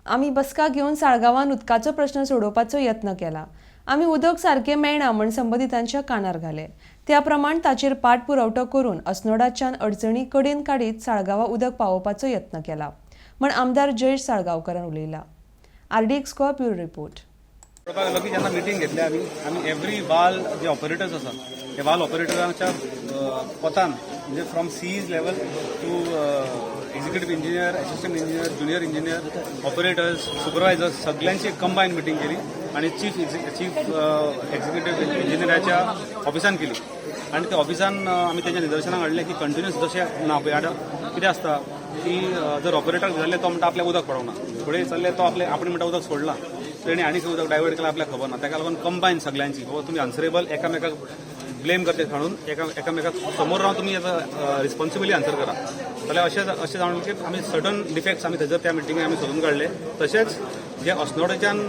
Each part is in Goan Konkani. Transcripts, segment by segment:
आमी बसका घेवन साळगांवान उदकाचो प्रश्न सोडोवपाचो यत्न केला. आमी उदक सारकें मेळना म्हण संबंदितांच्या कानार घाले. त्या प्रमाण ताचेर पाठपुरवठो करून अस्नोडाच्यान अडचणी कडेन काडीत साळगांवा उदक पावोवपाचो यत्न केला म्हण आमदार जयेश साळगांवकारान उलयला. RDX Goa, bureau report. करपाक लागलो की जेन्ना मिटींग घेतली आमी, आमी एवरी वाल जे ऑपरेटर्स आसा, ते वाल ऑपरेटरांच्या पोतान, म्हणजे from CEs level to executive engineer, assistant engineer, junior engineer, operators, supervisors, सगळ्यांची एक कंबायन मिटींग केली आणि चीफ चीफ एक्झिक्युटीव्ह इंजिनियराच्या ऑफिसान केली. आणि त्या ऑफिसान आमी तेच्या निदर्शनाक हाडलें की कंटिन्युअस जशें ना पळय, आतां कितें आसता की जर ऑपरेटराक विचारलें, तो म्हणटा आपल्याक उदक पडोंक ना. फुडें चल्ले, तो आपले आपण म्हणटा उदक सोडलां. तेणी आनी खंय उदक डायवर्ट केलां, आपल्याक खबर ना. ताका लागून कंबायन सगळ्यांची, बाबा तुमी आन्सरेबल, एकामेकाक ब्लेम करचे सांडून एकामेकाक समोर रावन तुमी रिस्पॉन्सिबली आन्सर करा. जाल्यार अशें अशें जावन की आमी सर्टन डिफेक्ट्स आमी थंयसर त्या मिटिंगेक आमी सोदून काडले. तशेंच जे अस्नोडेच्यान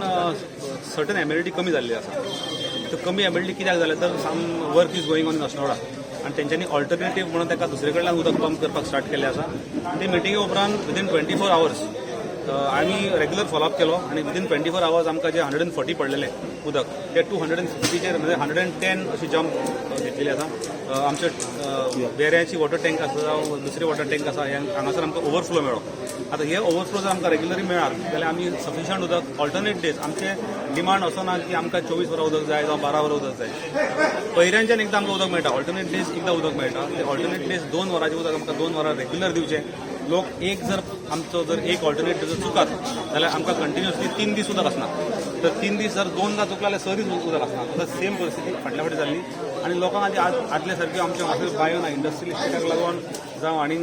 सर्टन एमएलडी कमी जाल्ली आसा, तर कमी एमएलडी कित्याक जालें, तर some work is going on in Assonora आनी तेंच्यांनी ऑल्टरनेटीव म्हणून ताका दुसरे कडल्यान उदक पंप करपाक स्टार्ट केल्लें आसा. ते मिटिंगे उपरांत विदीन 24 आवर्स आमी रेग्युलर फॉलोअप केलो आनी विदीन 24 आवर्स आमकां जे 140 पडलेले उदक, ते 250चेर, म्हणजे 110 अशी जम्प घेतलेली आसा. आमचे वेऱ्याची वॉटर टँक आसा जावं दुसरे वॉटर टँक आसा, हांगासर आमकां ओवरफ्लो मेळ्ळो. आतां हे ओवरफ्लो जर आमकां रेग्युलरली मेळत जाल्यार आमी सफिशियंट उदक ऑल्टरनेट डेज, आमचे डिमांड असो ना की आमकां 24 वरां उदक जाय जावं 12 वरां उदक जाय. पयऱ्यांच्यान एकदां आमकां उदक मेळटा, ऑल्टरनेट डेज एकदां उदक मेळटा. ते ऑल्टरनेट डेज 2 वरांचें उदक आमकां 2 वरां रेग्युलर दिवचें. लोक एक जर आमचो जर एक ऑल्टरनेट जर चुकात जाल्यार आमकां कंटिन्युअसली 3 दीस उदक आसना. तर 3 दीस जर दोनदां चुकले जाल्यार 6 दीस उदक आसना. आतां सेम परिस्थिती फाटल्या फावटी जाल्ली आनी लोकांक आदी आदल्या सारक्यो आमच्यो हांगासर बायो ना. इंडस्ट्रियल इस्टेटाक लागून जावं आनी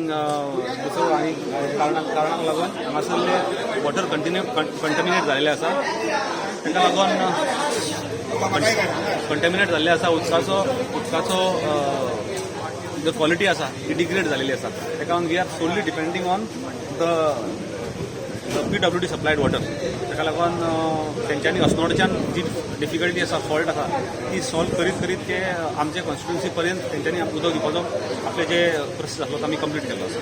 दुसरो आनी कारणाक लागून हांगासरले वॉटर कंटिन्यू कंटेमिनेट जाल्ले आसा. ताका लागून कंटेमिनेट जाल्ले आसा. उदकाचो जो क्वॉलिटी आसा ती डिग्रेड जालेली आसा. ताका लागून we are solely depending on the PWD supplied water. ताका लागून तेंच्यांनी अस्नोडच्यान जी डिफिकल्टी आसा, फॉल्ट आसा, ती सॉल्व करीत करीत ते आमचे कॉन्स्टिट्युन्सी पर्यंत तेंच्यांनी उदक दिवपाचो आपले जे प्रोसेस आसलो तो आमी कंप्लीट केल्लो आसा.